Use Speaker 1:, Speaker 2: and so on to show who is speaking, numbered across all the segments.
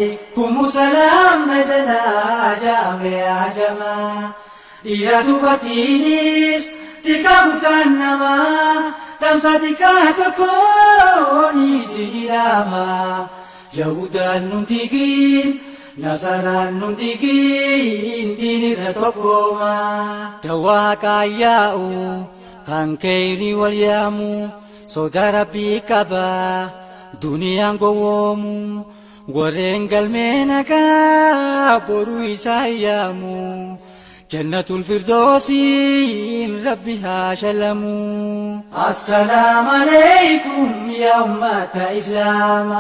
Speaker 1: Kumu salam na jalaa jaame ajamaa dhiira dubartiinis tika guutaan namaa dhamsa xiqqaa tokkoon isin ilaama. Yahudaan nun tikiin Nasaraan nun tikiin diinirra tokkooma. Dawaa qaayyaa'u kan keeyri wal yaamu soda rabbii qaba duniyaan gowwoomu. Warreen galmee nagaa boruu isaa yaamu jannatul firdoosiin rabbi haa shalamu. Assalaamu alaykum yaa ummata islaama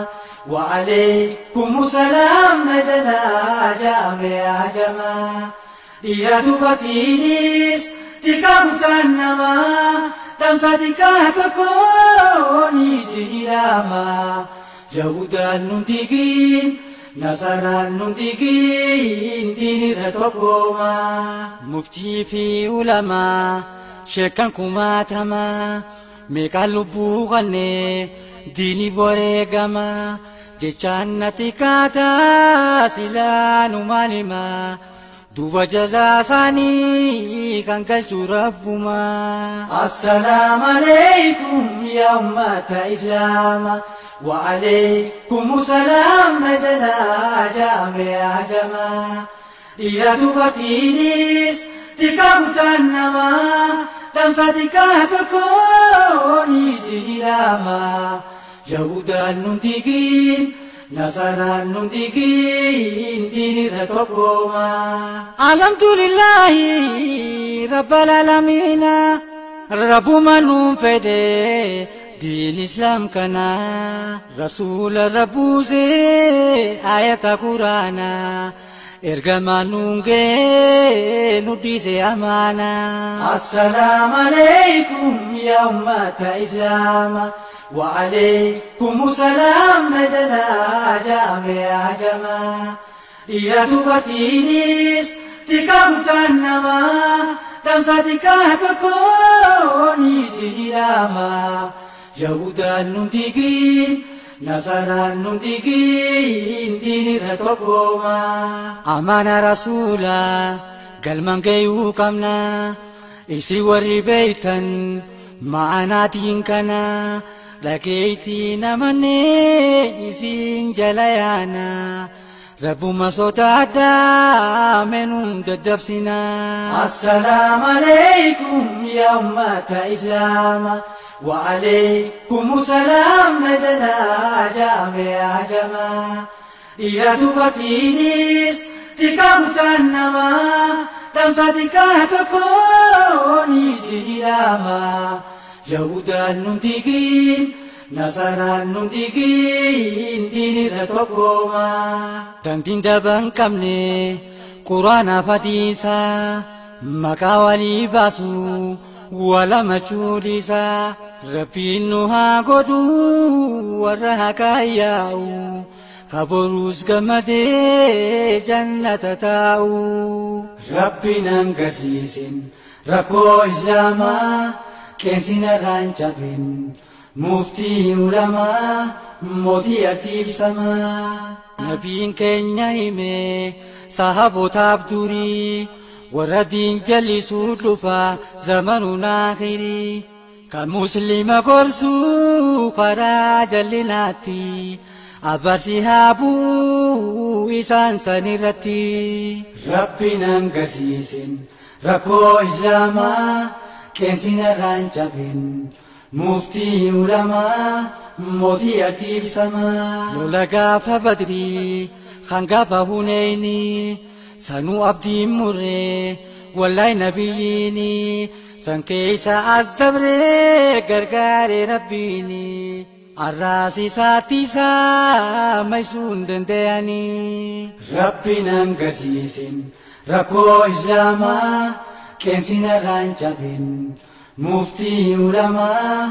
Speaker 1: wa alaykum salaam na jalaa jaame ajamaa dhiira dubartiinis tika guutaan namaa dhamsa xiqqaa tokkoon isin ilaama. Yahudaan nun tikiin Nasaraan nun tikiin diinirra tokkooma. Muftii fi ulamaa sheekan kumaatamaa meeqaan lubbuu qannee diinii boreegamaa jechaan natti kaataa silaa numaan himaa duuba jazaa isaanii kan galchu rabbumaa. Assalaamu alaykum yaa ummata islaamaa. Wa alaykum salaam na jalaa jaame ajamaa dhiira dubartiinis tika guutaan namaa dhamsa xiqqaa tokkoon isin ilaama. Yahudaan nun tikiin Nasaraan nun tikiin diinirra tokkooma. Alhamdulillahi rabbil aalamiina rabbuma nuun fedhe. Diin Islaam kana rasuula rabbuusee ayata quraana ergamaa nuun ga'ee nu dhiise amaana. Assalaamu alaykum yaa ummata islaama wa alaykum salaam na jalaa jaame ajamaa dhiira dubartiinis tika guutaan namaa dhamsa xiqqaa tokkoon isin ilaama. Yahudaan nun tikiin Nasaraan nun tikiin diinirra tokkooma. Amaana rasuula galmaan gahuu qabna isin warri beektan ma'anaatiin kana dhageettii namannee isin jala yaana. Rabbuma sodaadhaa meenuun daddabsina. Assalaamu alaykum yaa ummata islaamaa. Wa alaykum salaam na jalaa jaame ajamaa dhiira dubartiinis tika guutaan namaa dhamsa xiqqaa tokkoon isin ilaama. Yahudaan nun tikiin Nasaraan nun tikiin diinirra tokkooma. Dandiin daba hin qabne quraanaaf hadiisa maqaa walii baasu wala machuudhiisa. Rabbiin nu haa godhu warra haqaa yaa'u kaboruus gammadee jannata taa'u. Rabbiin hangarsiisin rakkoo islaamaa qeensina irraan cabin muftii ulamaa mootii artiibsamaa. Nabiin keenya hime sahabotaaf durii warra diin jallisuu dhufa zamanuun akhirii. Kan muslima gorsuu karaa jallinaatti abarsi haabuu isaan sanirratti. Rabbiin hangarsiisin rakkoo islaamaa qeensina irraan cabin muftii ulamaa mootii artiibsamaa. Lola gaafa badrii kan gaafa huneyni sanuu abdiin murree wallahi nabiyyiini. San keessa as dabree gargaaree rabbiini arraasisaatti isaa maysuu hin danda'anii. Rabbiin hangarsiisin rakkoo islaamaa qeensina irraan cabin muftii ulamaa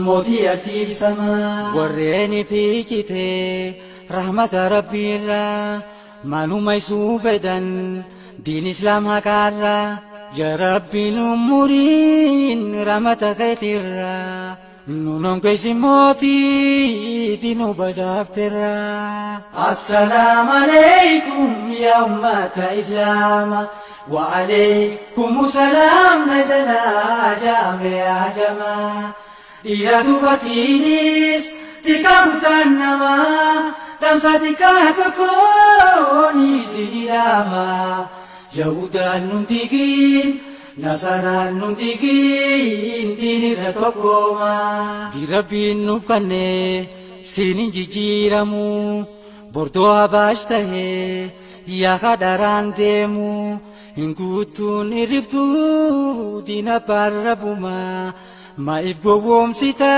Speaker 1: mootii artiibsamaa. Warreen fiicitee rahmata rabbiirraa maaluma isuu fedhan diin islaam haqaarraa. Yaa Rabbi nu muriin rahmata keetirraa Nunon keessa mootii diinuu badhaafteera. Assalaamu alaikum yaa ummata Islaamaa. Wa alaikum salaam na jalaa jaame ajamaa. Dhiira dubartiinis xiqqaa guddaan namaa. Dhamsa xiqqaa tokkoon isin ilaama. Yahudaan nun tigiin. Nasaraan nun tigiin diinirra tokkooma. Rabbiin nuuf kennee siin hin jijjiiramu. Bordoo habaash tahee yaa kadharaan deemu. Hin guutuun irriftuu diina barrabuma. Maa'if gowwoomsita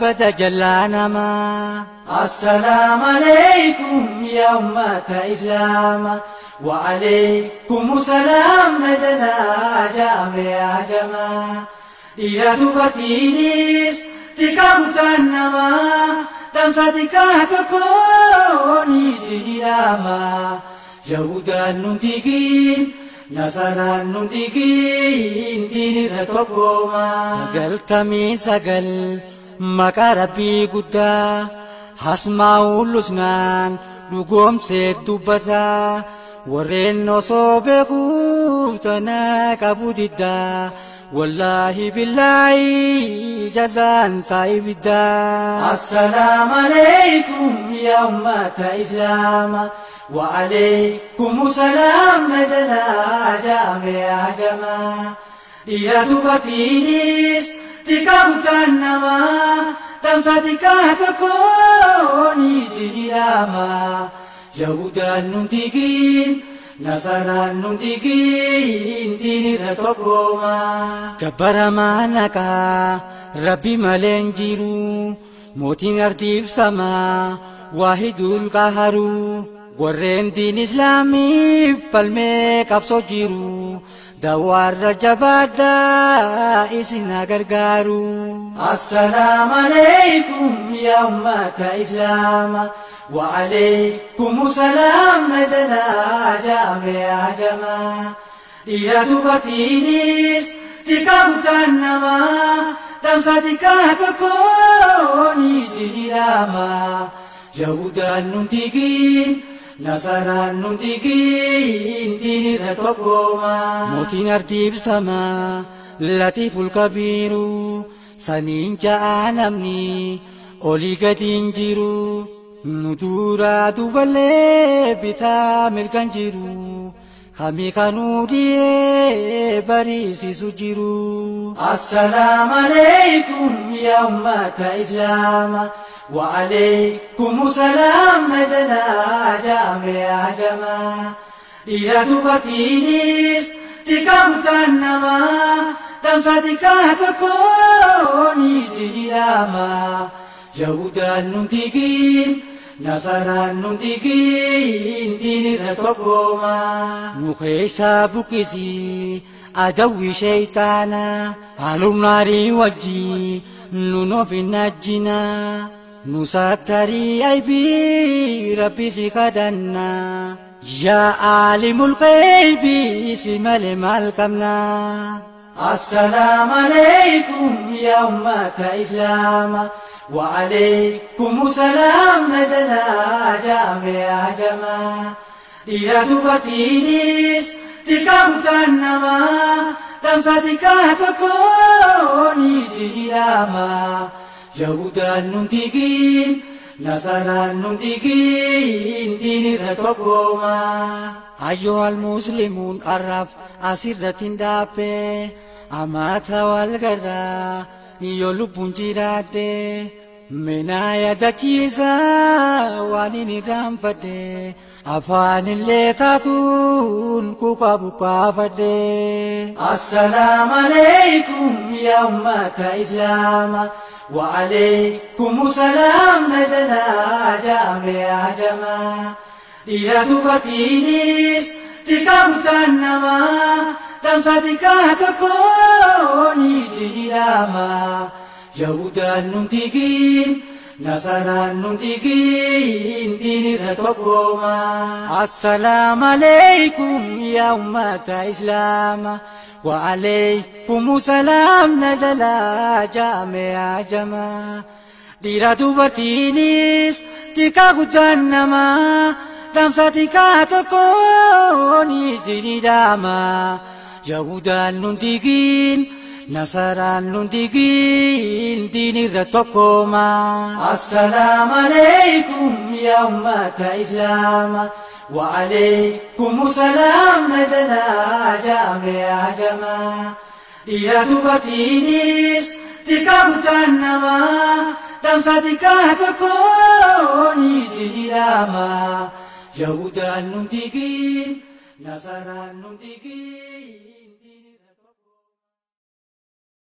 Speaker 1: bada jalaa namaa. Assalaamu alaikum yaa ummata Islaamaa. Wa alaikum salaam na jalaa jaame ajamaa. Dhiira dubartiinis xiqqaa guddaan namaa. Dhamsa xiqqaa tokkoon isin ilaama. Yahudaan nun tigiin. Nasaraan nun tigiin diinirra tokkooma. 99 maqaa Rabbii guddaa. Hasmaa'uul husnaan dhugoomsee dubbataa. Warreen osoo beekuuf tana qabu diddaa. Wallaahi billaahi jazaan isaa ibiddaa. Assalaamu alaikum yaa ummata Islaamaa. Wa alaikum salaam na jalaa jaame ajamaa. Dhiira dubartiinis xiqqaa guddaan namaa. Dhamsa xiqqaa tokkoon isin ilaama. Yahudaan nun tigiin. Nasaraan nun tigiin diinirra tokkooma. Gabbaramaa naqaa Rabbi malee hin jiru. Mootiin ardiif samaa waahidul qaharu. Warreen diin Islaamiif falmee qabsoo jiru. Dawaarra jabaadhaa isin haa gargaaru. Assalaamu alaikum yaa ummata Islaamaa. Wa alaikum salaam na jalaa jaame ajamaa. Dhiira dubartiinis xiqqaa guddaan namaa. Dhamsa xiqqaa tokkoon isin ilaama. Yahudaan nun tigiin. Nasaraan nun tigiin diinirra tokkooma. Mootiin ardiif samaa latiiful kabiiru. Saniin ja'a namni olii gadiin jiru. Nu duraa duuballee bitaa mirgaan jiru. Kami kanuu dhiyee bariisisu jiru. Assalaamu alaikum yaa ummata Islaamaa. Wa alaikum salaam na jalaa jaame ajamaa. Dhiira dubartiinis xiqqaa guddaan namaa. Dhamsa xiqqaa tokkoon isin ilaama. Yahudaan nun tigiin. Nasaraan nun tigiin diinirra tokkooma. Nu keessaa buqqisii adawwi shaytaana. Haalumnaarii wajjii nun of hin ajjina. Nu sattarii aybii Rabbi si kadhanna. Yaa aalimul ghaybii si malee maal qabna. Assalaamu alaikum yaa ummata Islaamaa. Wa alaikum salaam na jalaa jaame ajamaa. Dhiira dubartiinis xiqqaa guddaan namaa. Dhamsa xiqqaa tokkoon isin ilaama. Yahudaan nun tigiin. Nasaraan nun tigiin diinirra tokkooma. Ayyuhal muslimuun arraaf asirratti hin dhaabbee. Amaata wal garraa yoo lubbuun jiraadhe. Minaa yaadachiisa waan hin irraanfadhe. Afaanillee taatuun kuukaa buqqaafadhe. Assalaamu alaikum yaa ummata Islaamaa. Wa alaikum salaam na jalaa jaame ajamaa. Dhiira dubartiinis xiqqaa guddaan namaa. Dhamsa xiqqaa tokkoon isin ilaama. Yahudaan nun tigiin. Nasaraan nun tigiin diinirra tokkooma. Assalaamu alaikum yaa ummata Islaamaa. وعليكم سلام نجلا جامع جما dhiira dubartiinis xiqqaa guddaan namaa dhaamsa xiqqaa tokkoon isinii dhaama. Yahudaan nun diigin, Nasaraan nun diigin, diinirra tokkooma. Assalaamu alaikum yaa ummata Islaama. وعليكم سلام نجلا جامع جما dhiira dubartiinis xiqqaa guddaan namaa dhaamsa xiqqaa tokkoon isinii dhaama. Yahudaan nun diigin, Nasaraan nun diigin.